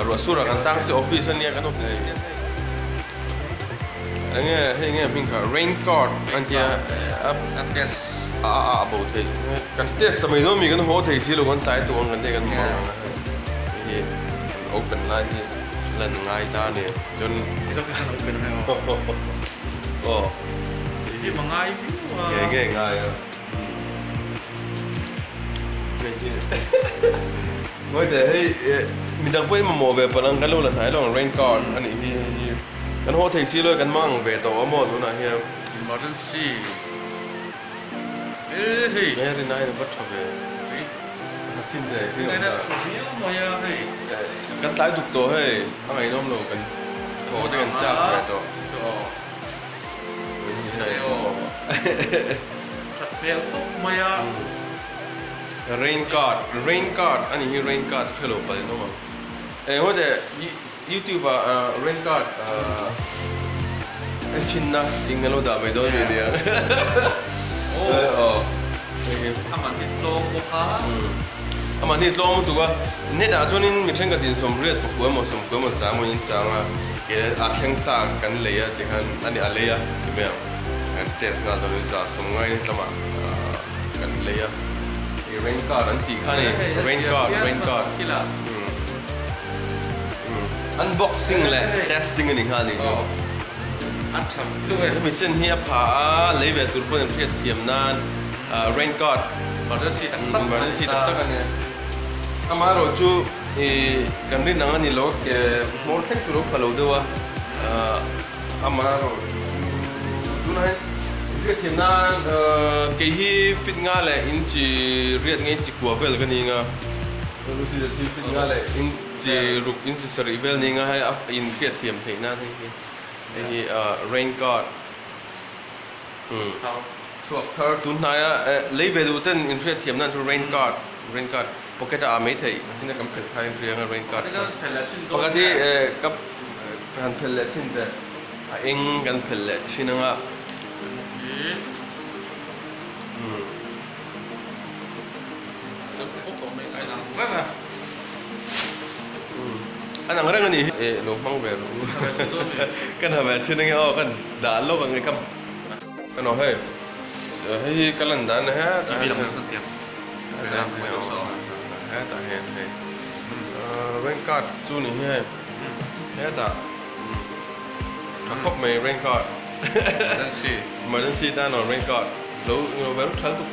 Ruah surah kan tang si office ania kan awm thei. Enge hei nge hming kha rain card an tia a test a a a bo thei. Kan test ta mai dawn mi kan haw thei si lo kan tlai tuk ang kan hei kan mang ang a hei. Hei hi kan open lai hi lan ngai ta a ni. Chuan open a aw. Hei hi mangai viau a. Nge nge ngai a. Ngawi teh hei midang pawhin mamawh ve palh ang kan lo la hnai lo ang rain card a nih hi hei hi kan haw thei si lo kan hmang ang ve tawh a maw tunah hian. Emergency e hei. Nge rin aiin a va tha ve. A chin teh rin aiin a tha viau mai a hei. Kan tlai duk tawh hei a ngaihnawm lo kan thaw te kan chak ve tawh. That hmel khawp mai a. Rain card, rain card a nih hi rain card hre lo palh in awm ang. Eng haw teh youtube ah rain card en chhin na eng an lo dah mai dawn mi nia. Aw a man hi tlawm bawk a. A man hi tlawm lutuk a, net ah chuanin mi thenkhat in sawmriat pakua emaw sawmkua emaw za emaw in chang a, ke a thleng sa kan lei a tikhan a ni a lei a ti mai ang, kan test nghal dawn in za sawmngai ni tlamah kan lei a, i rain card an tih kha a ni, rain card rain card unboxing leh testing a ni nghal ni chu. A tha lutuk e. Hemi chen hi a pha a, lei ve tur pawn an hriat thiam nan. Rain card Emergency tak tak emergency tak tak a ni. Amaherawh chu ih kan rin ang a ni lo ke hmawr thleng chu lo pha lo deuh a, amaherawh chu tunah hian riat thiam nan kei hi fit nga leh inchi riat nge inchi kua vel ka ni ang a, fit nga leh inchi ruk inchi sarih vel ni ang a hei a inhriat thiam theih nan hei hi hei hi rain card. Chhuak thar tun hnaia lei ve duh ten inhriat thiam nan chu rain card rain card pocket ah a mai theih a china kan phelh thai inhria anga rain card kha pakhat hi ka han phelh leh chin teh a eng kan phelh leh chin anga an ang reng a nih hi lo hmang ve ru kan ha ve chin ange aw kan dah lawk ang e ka Ano hei hei hi ka lan dan hetah hian hetah hian hei rain card chu ni hi hei hetah tha khawp mai rain card emergency emergency tan aw rain card lo lo ver tha lutuk.